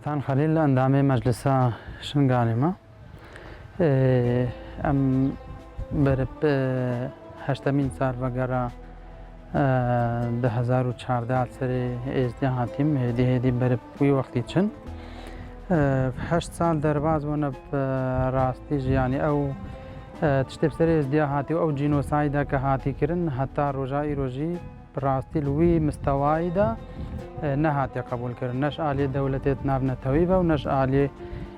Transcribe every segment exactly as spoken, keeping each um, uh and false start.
Tan Xelîl endamê Meclisa Şingalê me. Ê, em berib, e, heştemîn sal vegera, e, du hezar û çardeh li serê êzdiya hatîm, hêdî hêdî berib wî wextî çin. E, heşt sal derbas bûne bi rastî jî, yanî ew, e, tiştê bi serê êzdiya hatî û ew cînosayda ke hatî kirin, heta roja îro jî bi rastî li wî mistewayî de, e, nehatiye qebûlkirin. Ne ji aliyê dewletê di nav netewî ve û ne ji aliyê,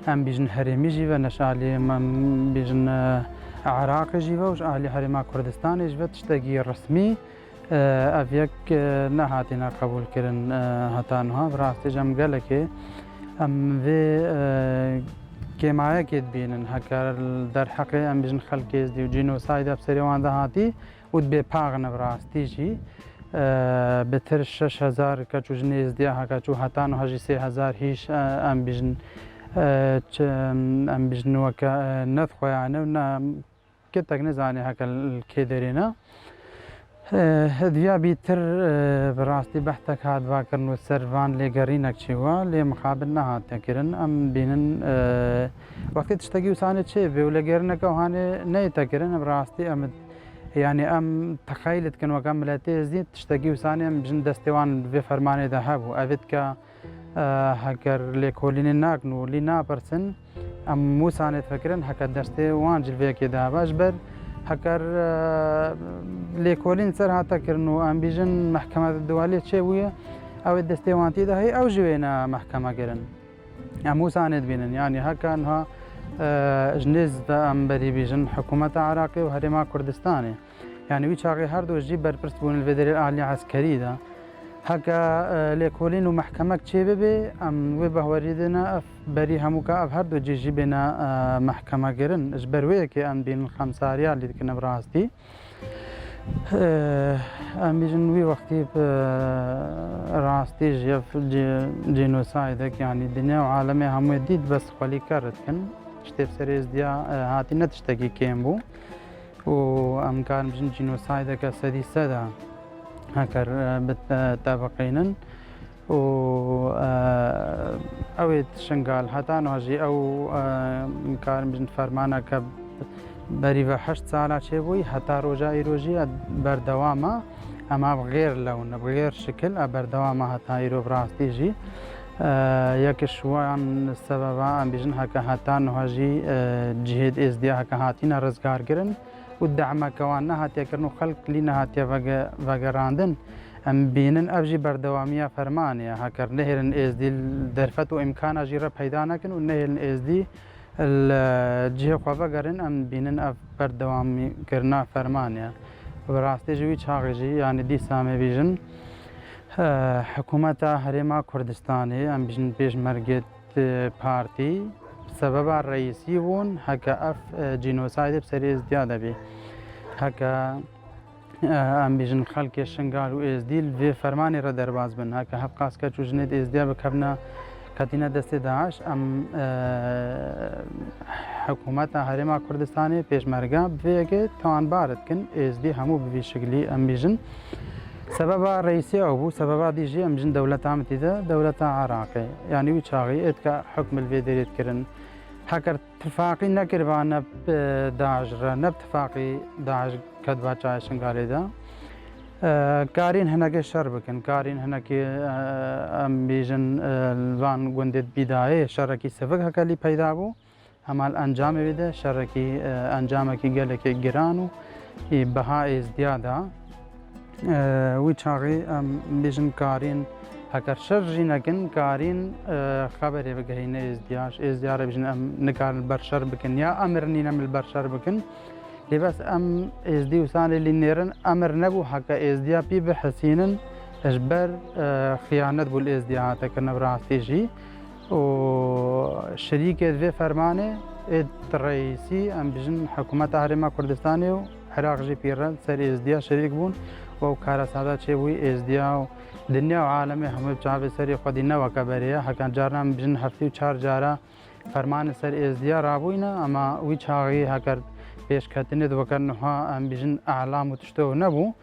em bîjin, herêmî jî ve, ne ji aliyê, em bîjin, e, Iraqê jî ve û ji aliyê Herêma Kurdistanê jî ve tiştekî resmî, e, ev yek, e, nehatine qebûlkirin, e, heta niha. Bi rastî jî em gelekê, em vê, e, kêmayekê dibînin. Heke li derheqê, em bîjin, xelkê êzdî û cînosayda bi serê wan de hatî, û dibê paxne bi rastî jî, e, bi tir şeş hezar keç û jinê êzdiya heke çû, heta niha jî sê hezar hîş, e, em bîjin, e, çi, em bîjin weke, e, nedixweyane û ne, ketek nizane heke li kê derê ne. E, diviya bîtir, e, bi rastî behtek hat va kirin û ser van lêgerînek çêwa, lê mixabin nehate kirin. Em bînin, e, wextê tiştekî wisa hanê çêbê û lêgerîneke hanê neyte kirin, bi rastî em Yanî em texeyil dikin weke miletê êzdî, tiştekî wisa hanê em bijin destê wan vê fermanê de hebû. Evê dike, e, heker lêkolînê nakin û lî napirsin, em wisa hanê difikirin, heke destê wan jî li vê yekê de hebe. Ji ber heker, e, lêkolîn ser hate kirin û em bijin mehkeme de duwalê çêbûye, ew ê destê wan tê de heye, ew jî wêne mehkeme kirin. Em wisa hanê dibînin, yanî heke niha, e, ji nêz ve em berî bîjin hikûmeta Iraqê û Herêma Kurdistanê. Yanî wî çaxê her du jî berpirs bûn li vê derê alî eskerî de. Heke, e, lêkolîn û mehkemek çê bibe, em wê behwerî dine ev berî hemûka ev her du cî jî bêne, e, mehkeme kirin. Ji ber wê yekê em bînin xemsariya lî dikin bi rastî. Eh, em bêjin wî wextî bi rastî jî ev cî-, cînosaydek, yanî dinya û alemê hemû dît, bes xwelî ker dikin. Tiştê bi serê êzdiya, eh, hatî ne tiştekî kêm bû. Û em karin bijin cînosaydeke sedî seda heker, eh, bi te-, tebiqînin. û, e, ew ê Şingal heta niha jî ew, e, karin bijin fermaneke berî ve heşt sala çêbûyî heta roja îro jî berdewam e. Em ev xêr lewn, bi xêr şikil e berdewam e heta îro bi rastî jî. E, yek ji wan sebeba em bijin heke heta niha jî, e, cihêd êzdiya heke hatîne rizgarkirin û dehmeke wan nehatiye kirin û xelk lî nehatiye vege-, vegerandin. Em bînin ev jî berdewamiya fermanê ye. Heker nehêlin êzdî li derfet û îmkana jî re peyda nekin û nehêlin êzdî li cihê xwe vegerin, em bînin ev berdewamîkirina fermanê ye. Bi rastî ji wî çaxê jî, yanî dîsa me bîjin, eh, hikûmeta Herêma Kurdistanê, em bîjin pêşmergê, e, partî, sebeba reîsî bûn, heke ev, e, cînosaydê bi serê êzdiya de bî. Heke, e, em bêjin xelkê Şingal û Êzdî li vê fermanê re derbas bin. Heke hevqas keç û jinê di Êzdiya bikevne, ketîne destê DAIŞ, em, e, hikûmeta Herêma Kurdistanê, pêşmerge, bi vê yekê tawanbar dikin. Êzdî hemû bi vî şiklî em bêjin. Sebeba reîsê ew bû, sebeba dî jî em bêjin dewleta mitî de, dewleta Iraqê. Yanî wî çaxî êdka hukm li vê derê dikirin. Heker tifaqî nekiribane bi DAIŞ re, ne bi tifaqî DAIŞ ketiba çayê Şingalê de. E, karîn hinekê şer bikin, karîn hinekê, e, em bêjin, e, li van gundê di bîdayê şerekî sivik hekelî peyda bû. Hema li encamê wê de şerekî, e, encamekî gelekî giran û, e, biha êzdiya da. E, wî çaxî em bêjin karîn, heker şer jî nekin, karîn, e, xeberê bigehîne êzdiya. Ji êzdiya re bêjin em nikarin li ber şer bikin ya emir nîne em li ber şer bikin. Lê bes em êzdî wisa lê lî nêrin, emir nebû heke êzdiya pî bihisînin, ji ber, e, xiyanet bû li êzdiya hate kirine bi rastî jî. û şirîkê di vê fermanê ê di reîsî, em bijin hikûmeta Herêma Kurdistanê û Iraq jî pî re ser êzdiya şirîk bûn û ew kara sada çêbûyî êzdiya û dinya û alemê hemû bi çavê serê xwedî ne weke berê ye. Hekan carna em bijin heftê û çar cara fermanê ser êzdiya rabûyne, ema wî çaxî heker pêşketinê di weke niha em bijin elam û tişto nebû.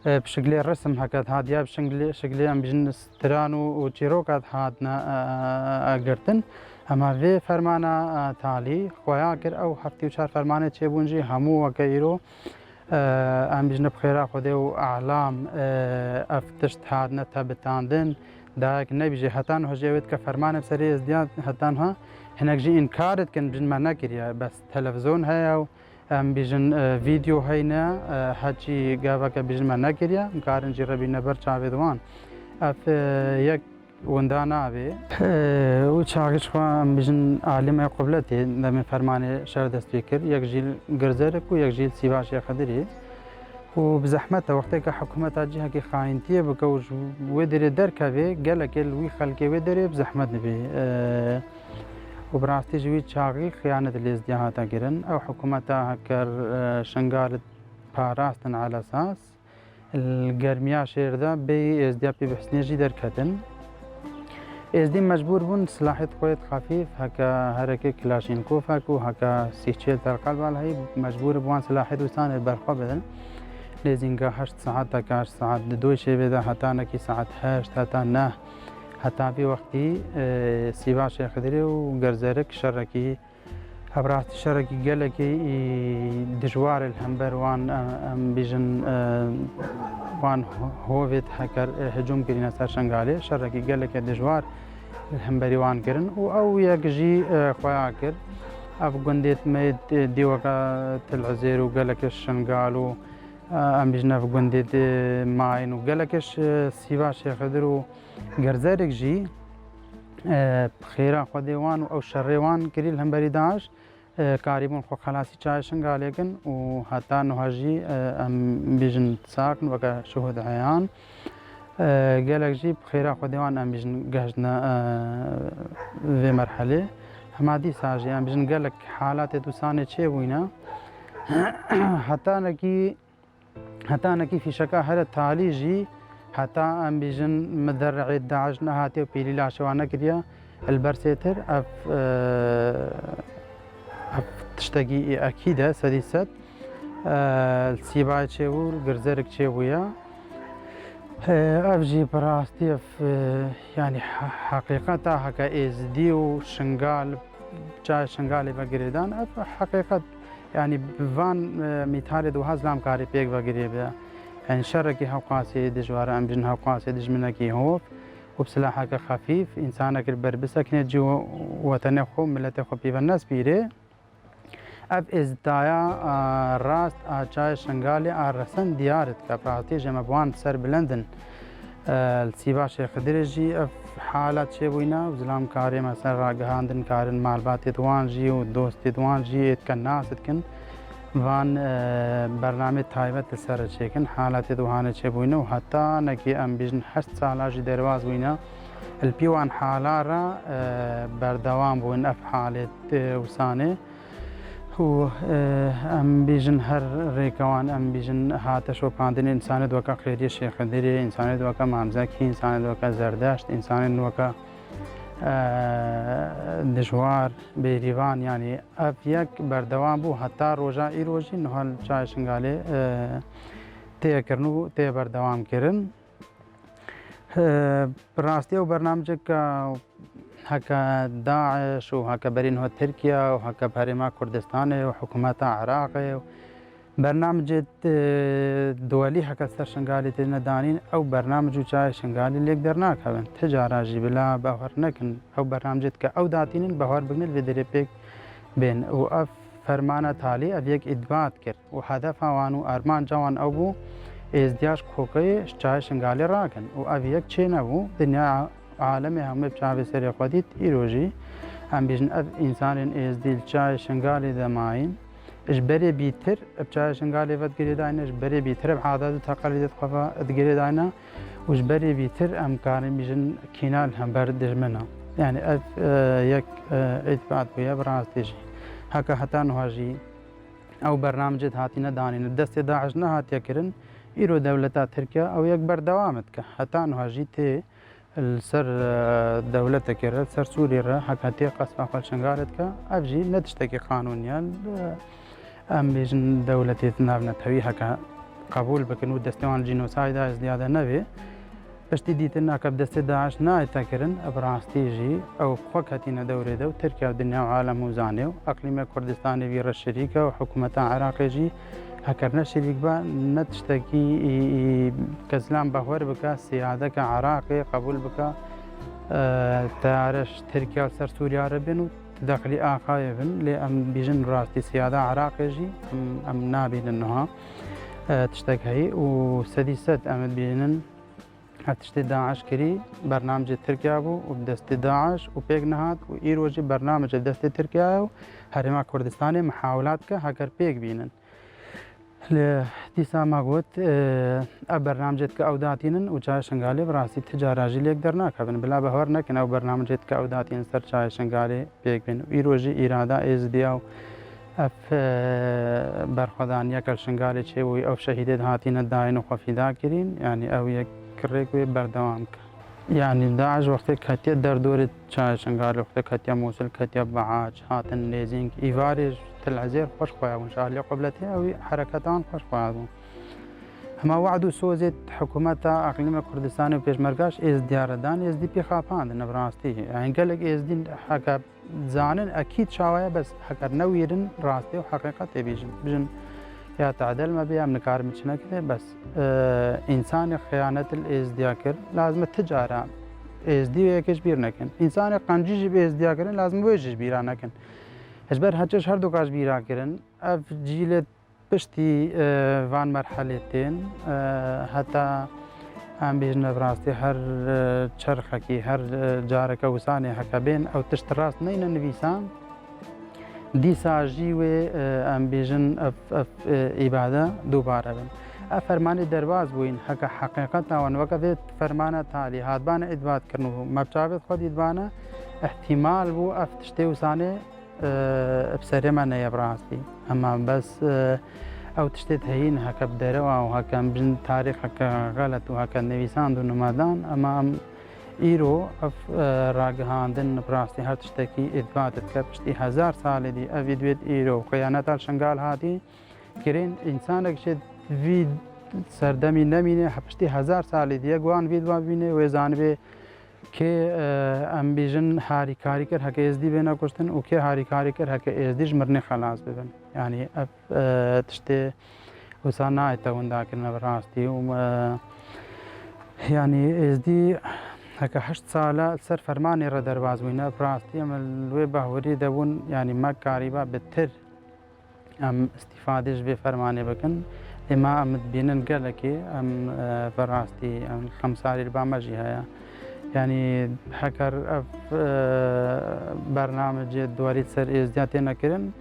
E, bi şiklê resim heke dihat ya bi şiklê, şiklê em bijin stran û, û çîroka dihatine, e, e, girtin. Ema vê fermana, e, talî xweya kir ew heftê û çar fermanê çêbûn jî hemû weke îro, e, em bijin bi xêra Xwedê û elam, e, ev tişt hatine tebitandin. Dayek nebîje heta niha jî ew ê dike fermanê bi serê êzdiya heta niha hinek jî înkar dikin, bijin me nekiriye, bes televizyon heye û Em bijin, e, vîdeo heyne, e, heçî gaveke bijin me nekiriye, em karin jî rebîne ber çavê di wan. Ev, e, yek winda nabê. E, û çaxî ji xwe em bijin alîmê qubletê, demê fermanê şer dest pê kir, yek jî li Girzerik û yek jî li Sîvaşê Xidirî. Û bi zehmet e, wextê ke hikûmeta cihekî xayintiyê bike û ji wê derê derkeve, gelekê li wî xelkê wê derê bi zehmet dibe. E, û bi rastî ji wî çaxî xiyanet li êzdiya hate kirin. Ew hikûmeta heker, e, Şingal parastin elesas. Li germiya şêr de bêyî êzdiya pê bi hisnê jî derketin. Êzdî mecbûr bûn silahêt xwe yêt xefîf, heke hereke kilaşînkofek û heke sîh çêl terqelbal heyî, mecbûr bi wan silahêt wîsanê berxwe bidin. Lê zînga heşt saeteke, heşt saet di doy şêvê de heta nekî saet heşt, heta neh, heta vî wextî, e, Sîvaşê Xidirê û Gerzerik şerekî, ev rastî şerekî gelekî, î, dijwar e li hember wan, e, em bijin, e, wan ho-, hovêt heker, e, hicûm kirîne ser Şingalê. Şerekî gelekî dijwar li hemberî wan kirin û ew yek jî, e, xweya kir. Ev gundêt me yê, e, dîweke Til Izêr û gelekî Şingal û, e, em bijin ev gundêt, e, mayîn û gelekî, e, Sîvaşê Xidir û Gerzerik jî, e, bi xêra Xwedê wan û ew şerê wan kirî li hemberî DAIŞ, e, karîbûn xwe xelasî çayê Şingalê kin û heta niha jî, e, em bijin sakin weke şuhud eyan. E, gelek jî bi xêra Xwedê wan em bijin gehiştine, e, vê merhelê. Hema dîsa jî em bijin gelek halatê dûsanê çêbûyne. Heta nekî Heta nekî fîşeka here talî jî, heta em bijin miderrixê DAIŞ nehatiye û pêlî laşê wan nekiriye, li ber sêtir ev, e, ev tiştekî ekîd e, sedî sed. E, li Sîbayê çêbû, li Girzerik çêbûye. E, ev jî bi rastî ev, e, yanî he-, heqîqeta heke êzidî û Şingal, çayê Şingalê ve girêdan, ev heqîqet, yanî bi van, e, mîthalê di wiha zilam karî pêk ve girê be. Yanî şerekî hewqasê dijwar e, em bijin hewqasê dijminekî hov û bi silaheke xefîf, însanekî li ber bisekine cî û wetenê xwe û miletê xwe pî ve nespîrê. Ev êzdaya, a, rast a çayê Şingalê a resen diyar dike. Bi rastî jî me bi wan ser bilind in. E, li Sîvaşê Xidirê jî ev halat çêbûyne û zilamkarê me ser ragihandin karin malbatê di wan jî û dostê di wan jî êdike nas dikin. Van, e, bernamê taybet li ser çêkin. Halatê di wihanê çêbûyne û heta nekî em bijin heşt sala jî derbas bûyne. Li pî wan hala re, e, berdewam bûn ev halêt, e, wisanê. Û, e, em bijin her rêkewan, em bijin hate şopandinê însanê di weke Xêriyê Şêxidirê, însanê di weke Mamzekî, însanê di weke Zerdeşt, însanên weke, e, dijwar, bêrîvan, yanî ev yek berdewam bû heta roja îro jî niha li çayê Şingalê, e, tê kirin û tê berdewam kirin. He, bi rastî ew bernamecek heke DAIŞ û heke berî niha Tirkiye û heke bi Herêma Kurdistanê û hikûmeta Iraqê û bernamecê, e, duwelî heke ser Şingalê têne danîn, ew bernamec û çayê Şingalê lêk dernakevin. Ti cara jî bila bawer nekin, ew bernamecê dike ew datînin, bawer bigine li vê derê pêk bên. Û ev fermana talî ev yek îtbat kir. û hedefa wan û armanca wan ew bû, êzdiya ji kokeyê ji çayê Şingalê rakin û ev yek çênebû. Dinya, alemê hemû bi çavê serê xwe dît. Îro jî em bêjin ev însanên êzdî li çayê Şingalê de mayîn. Ji berê bîtir bi çayê Şingalê ve digirêdayne, ji berê bîtir bi adet û teqelîdê xwe ve digirêdayne û ji berê bîtir em karin bêjin kîna li hember dijmina. Yani ev, e, yek, e, îtbat bûye bi rastî jî. Heke heta niha jî Ew bernamecê hatine danîn, li destê DAIŞ nehatiye kirin. Îro dewleta Tirkiye ew yek berdewam dike. Heta niha jî tê li ser, e, dewletekê re, li ser Sûriyê re heke tê qesba xwe li Şingalê dike, ev jî ne tiştekî qanûnî ye. Em bêjin dewletê navnetewî heke qebûl bikin û destê wan cînosayda Êzdiya de nebe. Piştî dîtina ke bi destê DAIŞ nayête kirin, bi rastî jî ew bi xwe ketîne dewrê de û Tirkiye û dinya û alem û zanê û eqlîmê Kurdistanê vî re şirîk e û hikûmeta Iraqê jî heker ne şirîk be, ne tiştekî î, î, ke zilam behwer bike, siyadeke Iraqê qebûl bike, e, teyare ji Tirkiye li ser Sûriya re bin û tidexlî axayê bin. Lê em bîjin rastî siyada Iraqê jî em, em nabînin niha, e, tiştek heyî û sedî sed em dibînin. Her tiştê DAIŞ kirî, bernamecê Tirkiye bû û bi destê DAIŞ û pêk nehat û îro jî bernamecê destê Tirkiye ye û Herêma Kurdistanê mihawilat dike heker pêk bînin. Lê dîsa me got, e, ev bernamecê dike ew datînin û Çayê Şingalê bi rastî ti cara jî lêk dernakevin. Bila behwer nekin ew bernamecê dike ew datînin ser Çayê Şingalê pêk bên. Îro jî îrada Êzidiya û ev, e, berxwedaniya ke li Şingalê çêbûyî, ew şehîdê dihatîne dayîn û xwe fîda kirîn, yanî ew yek rêk wê berdewam ke. Yanî DAIŞ wextê ketiye derdorê Çayê Şingalê, wextê ketiye Mûsil, ketiye Bihac, hatin Nêzîng, îvarê ji Til Ezêr xweş xuya bûn, ji aliyê qubletê ew hereketan xweş xuya bûn. Hema wad û sozê hikûmeta Eqlîma Kurdistanê û pêşmerga ji Êzdiya re dan, Êzdî pê xapandin, bi rastî. Yanî gelek Êzdî heke zanin ekîd çawa ye, bes heker newîrin rastî û heqîqetê bîjin. Bijin ya tadel me bê, em nikarin biçine kirê, bes, e, însanê xiyanet li Êzdiya kir, lazim e ti cara Êzdî wê yekê ji bîr nekin. Însanê qencî jî bi Êzdiya kirin, lazim e wê jî ji bîra nekin. Ji ber heçe ji her du ka ji bîra kirin, ev cîlê piştî, e, van merhelê tên, e, heta em bêjin bi rastî her, e, çerxekî, her, e, careke wisanê heke bên, ew tişt rast neyne nivîsan, dîsa jî wê, e, em bêjin ev, ev, e, îbade dubare bin. Ev fermanê derbas bûyîn, heke heqîqeta wan weke vê fermana talî hatbane îtbat kirin û me bi çavê xwe dîtbane, îhtîmal bû ev tiştê wisanê bi serê me neye bi rastî. Ema bes, e, ew tiştê heyîn heke bi derewa û heke em bijin tarîxeke xelet û heke nivîsand û nimedan, ema em îro ev, e, ragihandin bi rastî her tiştekî îtbat dike. Piştî hezar salê dî ev îdwêt îro xiyaneta li Şingal hatî kirin. Însanek jê vî serdemî nemîne, he, piştî hezar salê dî yek wan vî dwa bîne, wê zanibê kê, e, em bêjin harîkarî kir heke Êzdî bêne kuştin û kê harîkarî kir heke Êzdî ji mirinê xelas bibin. Yanî ev, e, tiştê wisa nayête winda kirine bi rastî û, e, yanî Êzdî heke heşt sala li ser fermanê re derbas bûyne, bi rastî em li wê bahwerî de bûn, yanî me karîba bi tir em îstîfadê ji vê fermanê bikin. Lê me em dibînin gelekî em, e, bi rastî em xemsarî li ba me jî heye. Yanî heker ev, e, bernamecê duwarî ser Êzdiya têne kirin,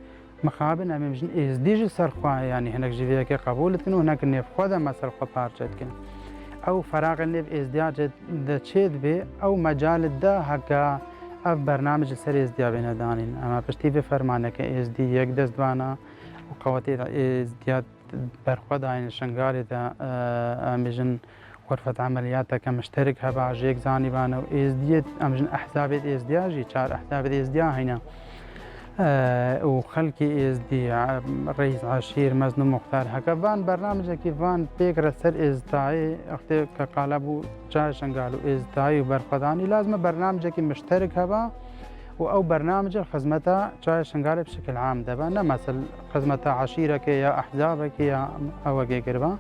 mixabin em ê bijin Êzdî ji ser xwe, yanî hinek jî vê yekê qebûl dikin û hinek nêv xwe de me ser xwe parçe dikin. Ew feraxê nêv Êzdiya de çê dibe, ew mecal dide heke ev bernamej li ser Êzdiya bêne danîn. Ema piştî vê fermaneke Êzdî yek dest bana û qewetê Êzdiya berxwe dayîn li Şingalê de, e, em bêjin xurfet emeliyateke mişterik heba ji yek zanîbane û Êzdiyê, em bêjin ehzabê Êzdiya jî, çar ehzabê Êzdiya heyne. E, û xelkê Êzdî, e, reîs eşîr, mezin û muxtar. Heke van bernamecekî van pêk re ser Êzdayê, wextê ke qala bû Çayê Şingal û Êzdayî û berxwedanî, lazim e bernamecekî mişterek heba û ew bernamece li xizmeta Çayê Şingalê bi şekil am de be. Ne mesel xizmeta eşîrekê ya ehzabekê ya ewekê kiriba.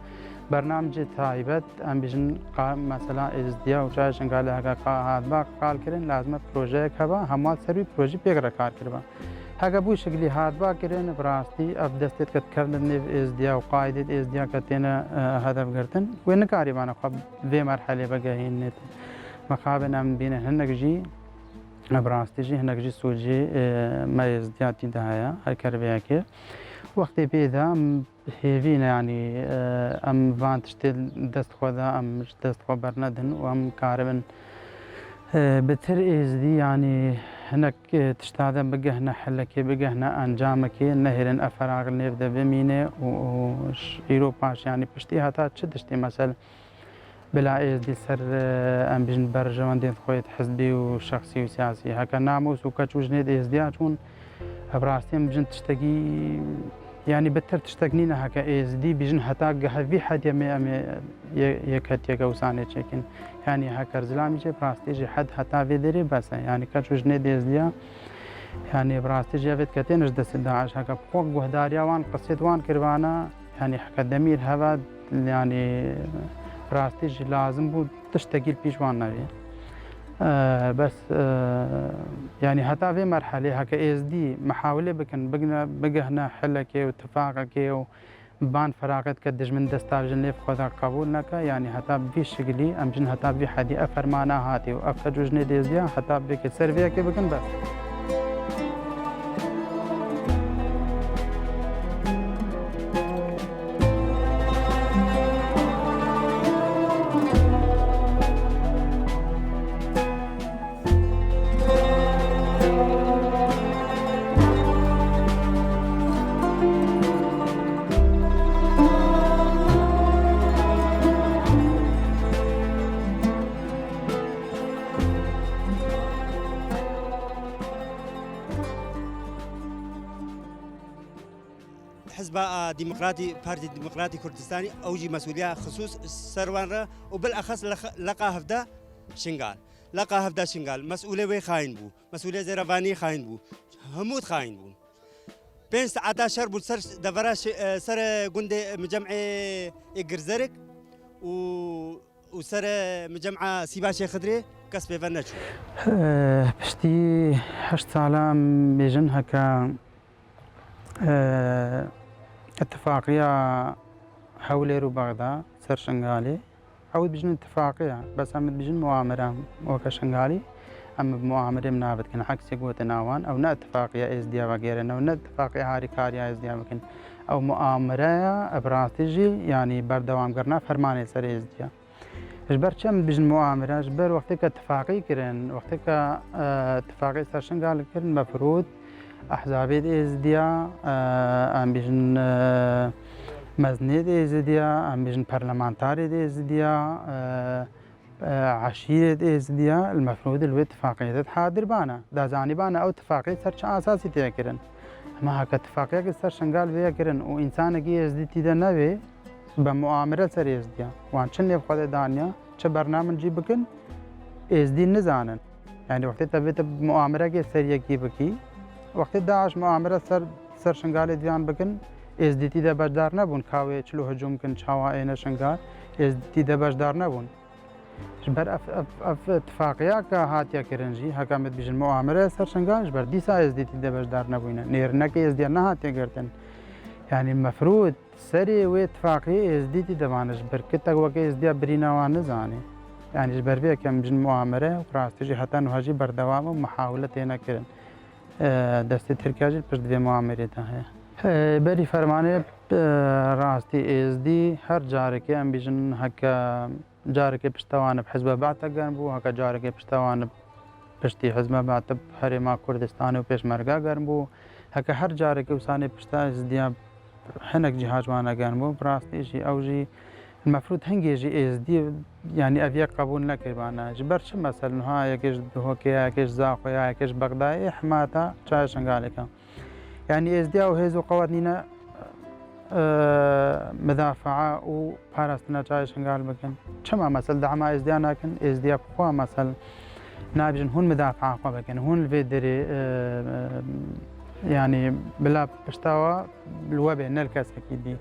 Bernamecê taybet, em bêjin qa-, mesela Êzdiya û Çayê Şingalê heke qa-, hatba qal kirin, lazim e projeyek heba, hemû ser wî projî pêk re kar kiriba. Heke bû şiklî hatba kirin, bi rastî ev destê dike dikevin nêv Êzdiya û qaîdê Êzdiya ke têne, e, hedef girtin. Wê nikarîbane xwe vê merhelê vegehînê. Mixabin em bînin hinek jî, bi rastî jî hinek jî sûcî, e, me Êzdiya tî de heye, her kerveyekê. Wextê pê de em hêvî ne, yanî, e, em van tiştê dest xwe de, em ji dest xwe bernedin û em karibin, e, bi tir Êzdî, yanî hinek, e, tişta de bigehne helekê, bigehne encamekê, nehêlin ev ferax li nêv de bimîne û, û ş-, îro paş, yanî piştî heta çi tiştê mesel bila Êzdî ser, e, em bêjin berjewendên xwe yê hizbî û şexsî û siyasî. Heke namûs û keç û jinê di Êzdiya çûn, bi rastî em bêjin tiştekî Yanî bitir tiştek nîne heke êzdî bîjin heta gehe vî hedê me em ê ye-, yeketiyeke wisa nê çêkin. Yanî heker zilamî jê bi rastî jî hed heta vê derê bes e. Yanî keç û jinê dêzdiya, yanî bi rastî jî evê diketên ji destê DAIŞ. Heke bi xwe guhdariya wan qisê di wan kiribana, yanî heke demîr heva, yanî bi rastî jî lazim bû tiştekî li pîş wan nevê. Eee, bes, eee, yanî heta vê merhelê heke êzdî mihawilê bikin, bigine, bigihne hilekê û tifaqekê û ban firaqê dike dijmin desta jin lê xwe de qebûl neke, yanî heta bi vî şikilî em jin heta bi vî hedî ev fermana hatî û ev keç û jinê dêzdiya heta bêkê ser vê yekê bikin bes. Hizba a Demokratî, Partî Demokratî Kurdistanî, ew jî mesûliya xisûs ser wan re û bilexes leq-, leqa hevdeh Şingal. Leqa hevdeh Şingal, mesûlê wê xayîn bû, mesûlê Zêrevanî xayîn bû, hemû xayîn bûn. Pênc saeta şer bû ser devera şi-, e, ser gundê Micem'ê ê Girzerik û, û ser Micem'a Sîbaşê Xidrê kes pê ve neçû. E, piştî heşt sala em bêjin heke, e, îtifaqiya Hewlêr û Bexda ser Şingalê. Ew dibêjin îtifaqiya, bes em dibêjin muamere weke Şingalî. Em bi muamerê min navê dikin, eksê gotina wan. Ew ne îtifaqiya êzdiya vegêrin, ew ne îtifaqiya harîkariya êzdiya bikin. Ew muamereya, bi rastî jî, yanî berdewamkirina fermanê ser êzdiya. Ji ber çi em dibêjin muamere? Ji ber wextê ke tifaqî kirin, wextê ke, e, tifaqê ser Şingal kirin, mefrûd ehzabê di êzidiya, e, em bêjin, e, mezinê di êzidiya, em bêjin parlamentarê di êzidiya, e, e, eşîrê di êzidiya, li mefrûd li wê tifaqê de hadir bana. Da zanîbana ew tifaqê ser çi asasî tê kirin. Hema heke tifaqiyek ser Şingal vê kirin û însanekî êzdî tî de nebe, be muamere ser êzdiya. Wan çi nêv xwe de daniya, çi bernamin cî bikin, êzdî nizanin. Yanî wextê te vê te muamerekê ser yekî bikî, wextê DAIŞ muamere ser, ser Şingalê diyan bikin, êzdîtî de beşdar nebûn, ka wê çilo hicûm kin, çawa êne Şingal, êzdîtî de beşdar nebûn. Ji ber ev, ev, ev tifaqiya ke hatiye kirin jî, heke em dibêjin muamere ser Şingal, ji ber dîsa êzdîtî de beşdar nebûyne. Nêrineke êzdiya nehatiye girtin. Yanî mefrûd Serê wê tifaqê êzdîtî de mane, ji ber kitek weke êzdiya birîna wan nizanê. Yanî ji ber vê yekê em bijin muamere û rastî jî heta niha jî berdewam û mihawile têne kirin. E, destê Tirkiye jî li pişt vê muamerê de heye. E, berî fermanê, e, rastî êzdî her carekê em bijin heke Carekê pişta wan bi Hizba Ba'te germ bû, heke carekê pişta wan piştî Hizba Ba'te bi Herêma Kurdistanê û Pêşmerge germ bû. Heke her carekê wisa nê pişta êzdiya hinek cîha ji wan germ bû. Bi rastî jî ew jî mefrûd hingê jî êzdî, yanî ev yek qebûl nekiribana. Ji ber çi mesel niha yekê ji Duhokê ya, yekê ji Zaxo ya, yekê ji Bexdayê, hema ta çaya Şingalê ke. Yanî êzdiya û hêz û qewet nîne, e, midafaa û parastina çayê Şingal bikin. Çima mesel dema êzdiya nakin? Êzdiya bi xwe mesel nabêjin hûn midafaa xwe bikin. Hûn li vê derê, e, e, yanî bila pişta we li we bê, ne li kesekî dî.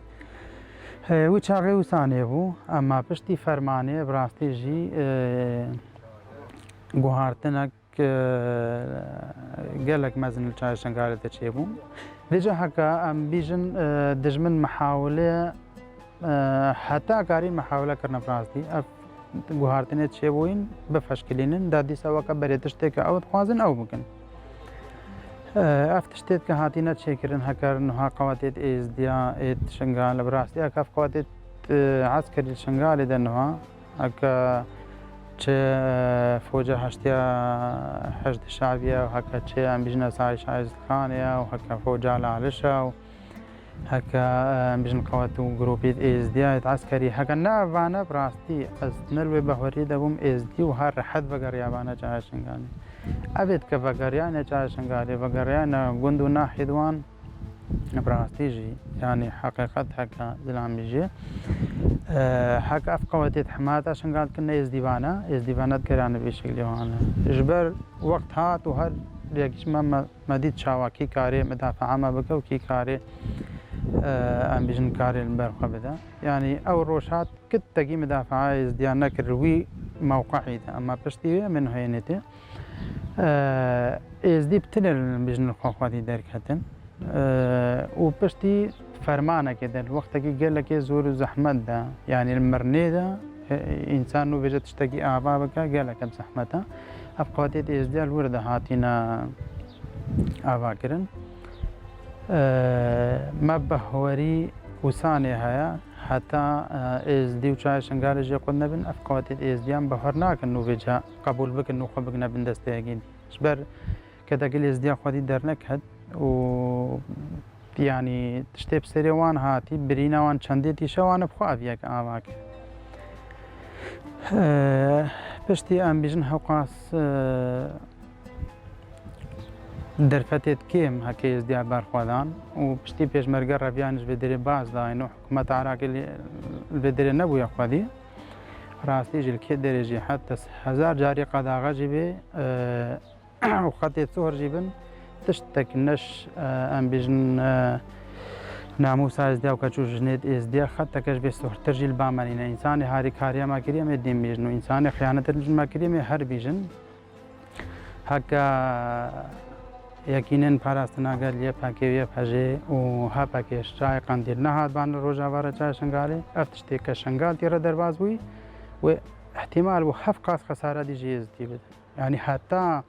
E, wî çaxê wisa nêbû, ema piştî fermanê bi rastî jî, e, guhartinek gelek mezin li çayê Şingalê de çêbû. Vêca heke em bîjin, e, dijmin mihawile, e, heta karî mihawile kirine bi rastî. Ev guhartinê çêbûyîn bifeşkilînin, da dîsa weke berê tiştê ke ew dixwazin ew bikin. E, ev tiştê ke hatîne çêkirin, heker niha qewetê êzdiya ê Şingalê bi rastî, heke ev qewetê, e, eskerî li Şingalê de niha, Heke çi, e, foca heştiya Heşd Şabiye û heke çi em bijin Esayîşa Êzidxanê ye û heke foca Laliş e û heke, e, em bijin qewet û grûpî êzdiya êt eskerî. Heke ne evane bi rastî ez ne li wê behwerî de bûm êzdî û her rehet vegeriyabane çaya Şingalê. Evê dike vegeriyane çaya Şingalê, vegeriyane gund û nahî di wan. Bi rastî jî, yanî heqîqet heke zilamî jî. E, heke ev qewetê di hemata Şingal dikin, ne êzdî vane, êzdî vane dikerane vê şeklî wane. Ji ber wext hat û her yek ji me, me, me dît çawa kî karê midafaa me bike û kî karê, e, em bêjin karê li ber xwe bide. Yanî ew roj hat, kitekî midafaa êzdiyan nekir wî mewqehî de. Ema piştî wê em ê nihênê tê. Êzdî bi tinê li bijin li xwe xwedî derketin. Û piştî fermanekê de, li wextekî gelekê zor û zehmet de, yanî li mirinê de, e, însan nû bêje tiştekî ava bike, gelek bi zehmet e. Ev qewetê êzdiya li wir de hatîne ava kirin. Me behwerî wîsanê heye, heta, e, êzdî û çayê Şingalê jê qut nebin, ev qewetê êzdiyan behwer nakin nû vêca qebûl bikin û xwe bigine bin destê yekî dî. Ji ber kedekî lê êzdiya xwedî derneket û, yanî, tiştê bi serê wan hatî, birîna wan çendê tîşe wan bi xwe ev yek ava kir. E, piştî em bêjin hewqas, e, derfetê kêm heke êzdiya berxwedan û piştî pêşmerge reviyan ji vê derê baz dayîn û hikûmeta Iraqê li, li vê derê nebûye xwedî. Rastî jî li kê derê jî heta hezar carî qedaxe jî bê, e, û xetê sor jî bin, tiştek neş, e, em bêjin, e, namûsa êzdiya û keç û jinê êzdiya xeteke ji vê sortir jî li ba me nîne. Însanê harîkariya me kiriye, em ê dîn bîjin û însanê xiyanetir ji me kiriye, em ê her bîjin. Heke Yekînên Parastina Gel, Y P G û Y P J û H P G ji çayê Qendîl nehat ban li Rojava re çayê Şingalê, ev tiştê ke Şingal tê re derbas bûyî, wê ihtimal bû heft qas xesare dî jî êzdî bidin. Yanî heta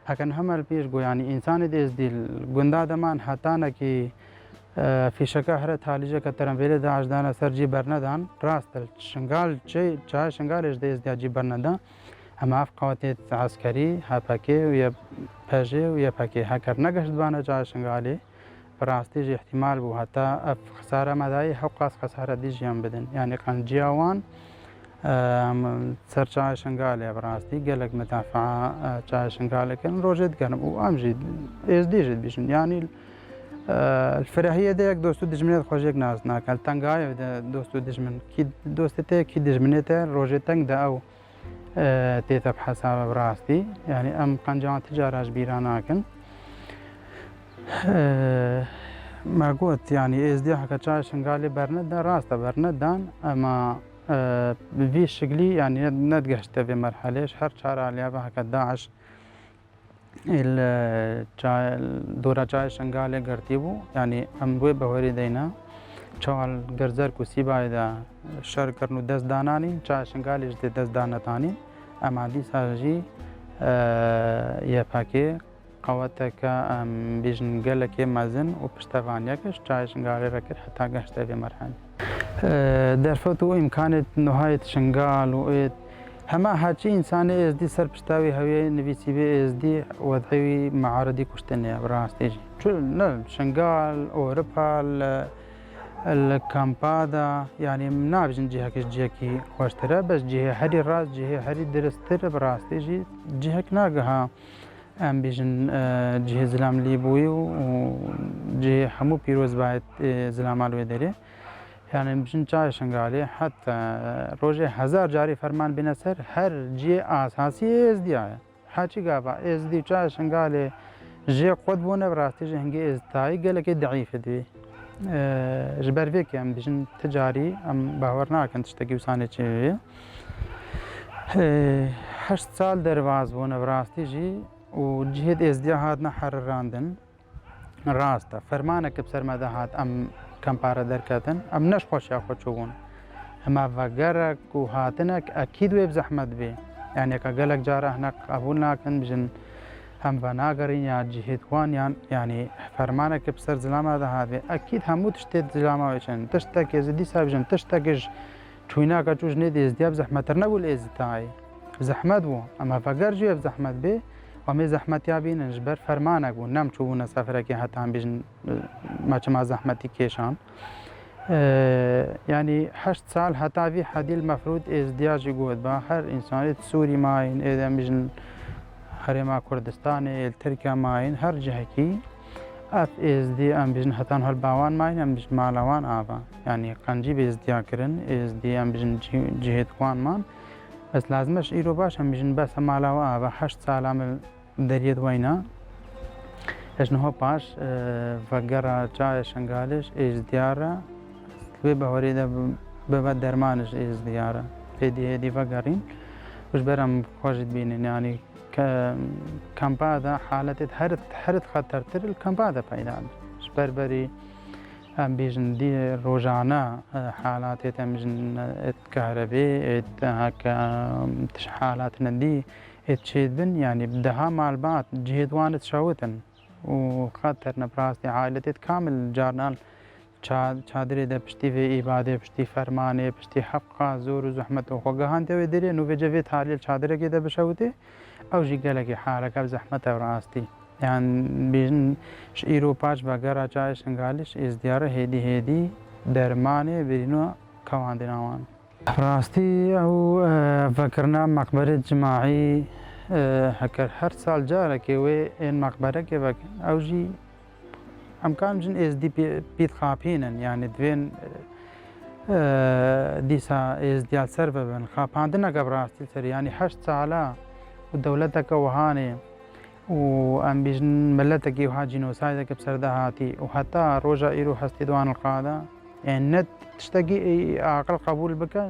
heke niha me li pêş got, yanî însanê dê êzdî li gunda de man hetanekî, e, fîşeka here talîjeke terenvêlê DAIŞ dane ser cî bernedan, rast e, Şingal çi, çayê Şingalê ji dê êzdiya cî berneda. Hema ev qewetê eskerî, H P G û Y P J û Y P G heker negeştibane çayê Şingalê, bi rastî jî ihtimal bû heta ev xesare me dayî hewqas xesare dî jiyan bidin. Yanî qenciya wan, em, ser çayê Şingalê bi rastî gelek midafaa, e, çayê Şingalê kirin, rojê digerin û em jî êzdî jî dibîjin. Yanî, e, li firehiyê de yek dost û dijminê xwe jêk nas nake. Li tengayê de dost û dijmin, kî dostê te, kî dijminê te, rojê teng de ew e, tête bi hesaba bi rastî. Yanî em qencan ti cara ji bîra nakin. E, me got, yanî êzdiya heke çayê Şingalê bernede, rast e bernedan, ema, e, bi vî şiklî, yanî ne, nedigeşte vê merhelê, ji her çar aliyê ve heke DAIŞ li ça-, dora çayê Şingalê girtî bû. Yanî em wê behwerî deyne. Çawa li Girzerk û Sîbayê de şer kirin û dest dananîn, çayê Şingalê jî tê dest danetanîn. Ema dîsa jî, e, Y P G qeweteke, em bêjin, gelekê mezin û piştevaniyeke ji çayê Şingalê re kir heta gehişte vê merhelê. E, derfet û îmkanê nuha yê Şingal û ê Hema heçî însanê êzdî ser pişta wî hewiyê nivîsîbê êzdî, wed'ê wî mearidî kuştinê ye, bi rastî jî. Çi ne Şingal, Ewropa, li, li kampa de, yanî nabêjin cihek ji cihekî xweştir e, bes cihê herî rast, cihê herî diristir, bi rastî jî cihek nagiha. Em bêjin, e, cihê zilamlîbûyî û, û cihê hemû pîrozbayê, e, zilama li wê derê. Yanî em bêjin çayê Şingalê, heta, e, rojê hezar carî ferman bîne ser, her cihê asasî êzdiya ye. Heçî gava êzdî û çayê Şingalê jê qut bûne, bi rastî jî hingê êzditayî gelekê deîf dibî. E, ji ber vê ke em bêjin ti carî em bawer nakin tiştekî wisa nê çêbî. E, heşt sal derbas bûne, bi rastî jî û cihê êzdiya hatine herirandin. Rast e, fermanek bi ser me de hat, em kempare derketin, em ne ji xweşiya xwe çûbûn. Hema vegerek û hatinek ekîd wê bi zehmet bê. Yanî ka gelek cara hinek qebûl nakin, bijin em venagerin ya cihê wan yan, yanî fermanek bi ser zilama de hat bê. Ekîd hemû tiştê zilama wê çin. Tiştekê ji dîsa bijin, tiştekê ji Çûyîna keç û jinê dê êzdiya bi zehmetir nebû li êzditayê. Zehmet bû. Ema veger jî ev zehmet bê, em ê zehmetiya bînin ji ber fermanek bû. Nem çûbûne seferekê heta em bêjin, me çima zehmetî kêşan. E, yanî heşt sal heta vî hedî li mefrûd êzdiya jî got ba. Her însanê di Sûrî mayîn, ê de em bêjin Herêma Kurdistanê, ê li Tirkiye mayîn, her cihekî Ev êzdî em bijin hetan hol bawan mayîn, em bijin mala wan ava. Yanî qencî bi êzdiya kirin, êzdî em bijin cî-, cihêt wan man. Bes lazim e ji îro baş em bijin bes mala we ava. Heşt sala min deriyê di weyna. Ji niho paş, e, vegera çayê Şengalê ji êzdiya re, wê bawerê de bi-, bibe derman ji êzdiya re. Hêdî hêdî vegerîn û ji ber em xwe jî dibînin. Yanî ke-, kampa de haletê her, her xetertir li kampa de peyda dibin. Ji ber berî em bêjin dî rojane, e, halatê te em bêjin, e, êt kahrebê, êt heke, e, tişt halatine dî êt çêdibin, yanî bi deha malbat cihê di wan êt şewitin û xeterine bi rastî aîletê di kamil carnan ça-, çadirê de piştî vê îbadê, piştî fermanê, piştî heft qat zor û zehmet û xwe gehande wê derê, nû vêce vê talê li çadirekê de bişewitê, ew jî gelekî haleke bi zehmet e bi rastî. Yan bêjin ji îro paş vegera çayê Şingalê ji êzdiya re hêdî hêdî dermanê birîno kewandina wan. Bi rastî ew, e, vekirina meqberê cimaî, e, heker her sal carekê wê ên meqberekê vekin, ew jî em karin bijin êzdî pê-, pît xapînin, yanî divên, e, dîsa êzdiya li ser bibin. Xapandineke bi rastî li serî, yanî heşt sala û dewleteke wihanê û em bêjin miletekî wiha cînosaydeke bi ser de hatî û heta roja îro hestê di wan li qada, yanî ne tiştekî aqil qebûl bike,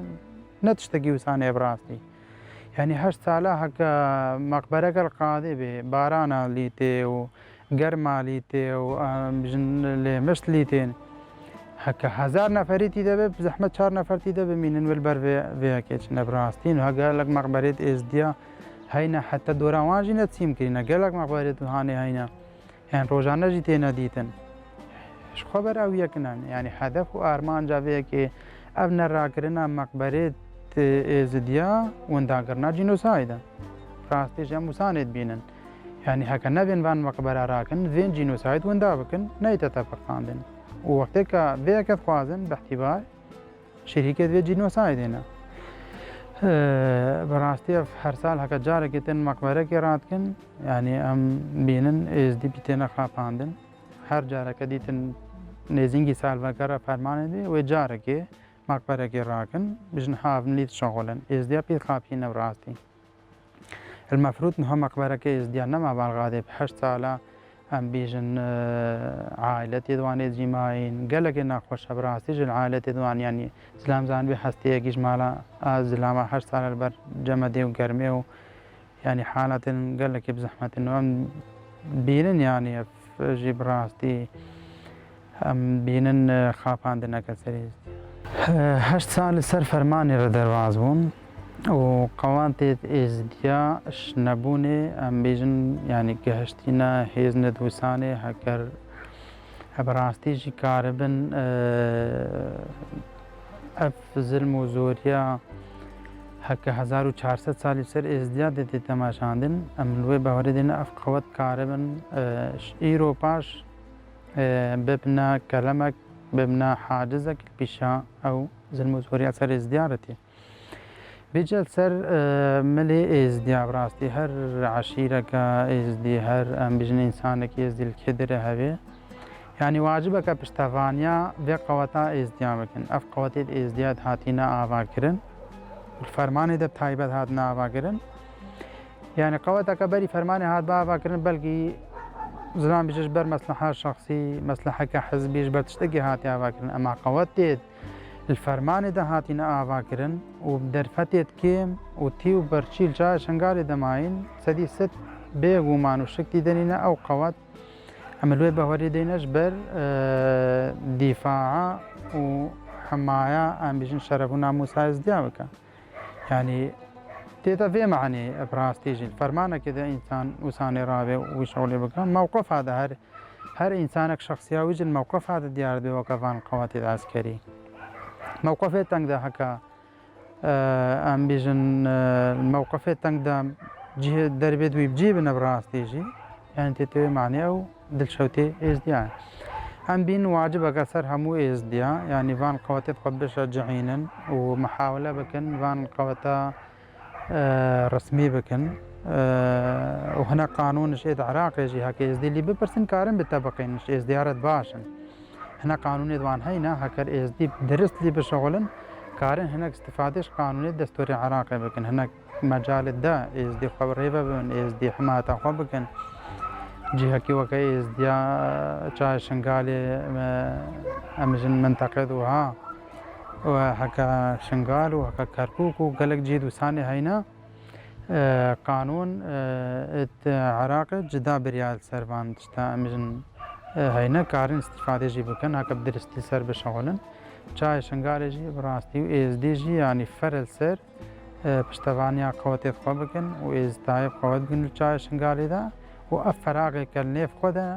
ne tiştekî wisanê bi rastî. Yanî heşt sala heke meqbereke li qadê bê, barana lîtê û germa lîtê û, em bêjin lê mişt lîtên. Heke hezar neferî tî de be, bi zehmet çar nefer tî de bimînin, wê li ber vê, vê yekê çine bi rastî. Heke gelek meqberê di êzdiya heyne, heta dora wan jî ne tesîm kirîne. Gelek meqberê di hanê heyne. Yan rojane jî têne dîtin. Ji xwe ber ew yek ne. Yanî hedef û armanca vê yekê ev ne rakirina meqberê di êzidiya windagirina cînosayd e. Rastî jî em wisanê dibînin. Yanî heke nevên van meqbera rakin, vên cînosayd winda bikin, neyte tepiqandin. Û wextê ke vê yeke dixwazin, bi îtîbar, şirîkê divê cînosaydê ne. Ee, bi rastî ev her sal heke carekê tên meqberekê radikin, yanî em bînin êzdî bî têne xapandin. Her careke dîtin nêzîngî salvegera fermanê dê, wê carekê meqberekê rakin, bijin havin lît şixulin. Êzdiya pî xapîne bi rastî. El mefrûd niha meqbereke êzdiya nema balgadê bi heşt sala em bêjin, e, aîletê di wanê cîmayîn. Gelekê nexweş e bi rastî ji aîletê di wan, yanî zilam zanibê hesteyekî ji mala a zilama heşt sala li ber cemedê û germê û yanî halatên gelekê bi zehmet in. Em bînin yanî ev jî bi rastî Em bînin, e, xapandineke serî. E, heşt sal li ser fermanê re derbas bûn û qewatê êzdiya ji nebûnê, em bêjin, yanî gihiştîne hêz nedûsanê heker bi rastî jî karibin, e, ev zilm û zoriya heke hezar û çar sed salî ser êzdiya de tê temaşandin. Em li wê bawerê dêne ev qewet karibin, e, ji îro paş e, bibne kelemek, bibne hacizek li pîşa ew zilm û zoriya ser êzdiya re tê. Vêce li ser, e, milê êzdiya bi rastî her eşîreke êzdî, her em bijin însanekî êzdî li kê dire hebe. Yanî wacibeke piştevaniya vê qeweta êzdiya bikin. Ev qewetê êzdiya hatine avakirin. Li fermanê de bi taybet hatine avakirin. Yanî qeweteke berî fermanê hat bi avakirin, belkî zilam bije ji ber mesleha şexsî, mesleheke hizbî, ji ber tiştekî hatiye avakirin. Ema qewetê li fermanê de hatine avakirin û bi derfetê kêm û tî û berçî li çaya Şengalê de mayîn, sedî sed bêguman û şik tî de nîne ew qewet Em li wê bawerî deyne ji ber, e, dîfaa û himaya, em bêjin şeref û namûsa êzdiya bike. Yanî tê de vê manê bi rastî jî fermanekê de însan wisa nêrabe û wî şewlê bike. Mewqifa de her, her însanek şexsiya wî jî li mewqifa de diyar dibe weke van qewetê de eskerî. Mewqifê teng de heke Em bêjin, e, mewqifê teng de cihê derbê di wî bi cî bine bi rastî jî. Yanî tê tê manê ew dilşewtê êzdiya ye. Em bîn wacibeke ser hemû êzdiya, yanî van qewetê xwe bişecihînin û mihawile bikin, van qeweta, e, resmî bikin. Eee, û hinek qanûn ji êd Iraqê jî heke êzdî lî bipirsin, karin bi te biqînin, ji êzdiya re baş in. Hinek qanûnê di wan heyne, heker êzdî dirist lî bişixulin, karin hinek istifadê ji qanûnê destûrê Iraqê bikin. Hinek mecalê de êzdî xwe bi rê ve bibin, êzdî himayeta xwe bikin. Cihekî weke êzdiya çayê Şingalê, me, em jin minteqê di wiha, we heke Şingal û heke Kerkûk û gelek cihê di wisanê heyne. E, qanûn, e, êt Iraqê cida biriya li ser van tişta em jin, e, heyne karin istifadê jî bikin, heke bi diristî ser bişixulin. Çayê Şingalê jî bi rastî û êzdî jî, yanî fere li ser, e, piştevaniya qewetê xwe bikin û êzditayê bi qewet bikin li çayê Şingalê de û ev feraxê ke li nêv xwe de,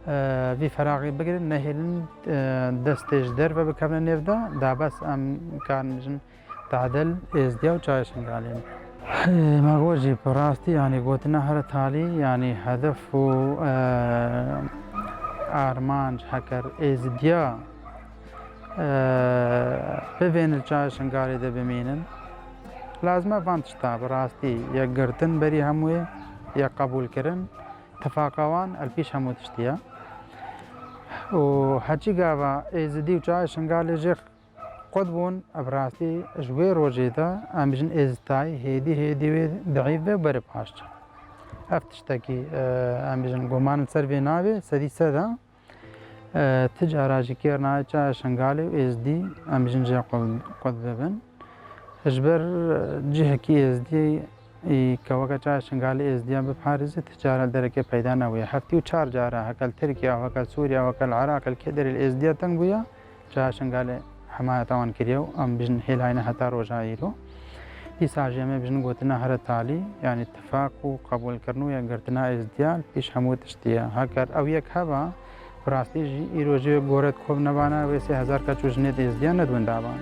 e, vî feraxê bigirin, nehêlin, e, destê ji derve bikevine nêv de, da bes em karin jin tadil êzdiya û çayê Şingalê. Me got jî, bi rastî, yanî gotina here talî, yanî hedef û, e, armanc heker êzdiya, e, bivên li çayê Şingalê de bimînin. Lazim e van tişta, bi rastî, yek girtin berî hemûyê, yek qebûlkirin, tifaqa wan el pîş hemû tiştî ye. Û heçî gava êzidî û çayê Şingalê jê qut bûn, bi rastî ji wê rojê de em bijin êzitayî hêdî hêdî wê dihîv ve û berê paşçe. Ev tiştekî, e, em bijin guman li ser vê navê, sedî sed e. E, ti cara jî kêr nayê çaya Şingalê û êzdî em bijin jê qut, qut bibin. Ji ber, e, cihekî êzdî Î ke weke çaya Şingalê êzdiya biparêze, ti cara dereke peyda nebûye. Heftî û çar cara heke li Tirkiye, heke li Sûriye, heke li Iraqê, li kê derê li êzdiya teng bûye, çaya Şingalê hemayeta wan kiriye û em bijin hêlayne heta roja îro. Dîsa jî em ê bijin gotina here talî, yanî tifaq û qebûlkirin û yekgirtina êzdiya li pîş hemû tiştî ye. Heker ew yek heba, Bi rastî jî îro jê goret kom nebana wê sê hezar keç û jinê di êzdiya nedwin davan.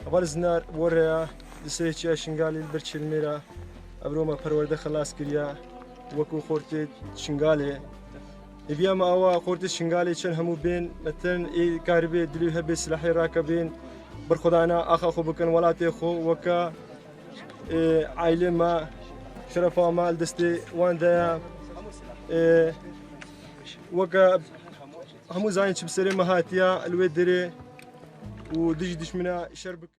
Heval Zinar, were ya, di serê çiya Şingalê li ber Çilmêra, evro me perwerde xelas kiriya, wekû xortê Şingalê. Hêviya me awa xortê Şingalê çend hemû bên, meten ê karibê dilê hebe silahê rake bên, berxwedana axa xwe bikin, welatê xwe weke, ê, ailê me, şerefa me li destê wan de ye. Ê, weke hemû zanîn çi bi serê me hatiya li wê derê û dijî dişmina şer bikin.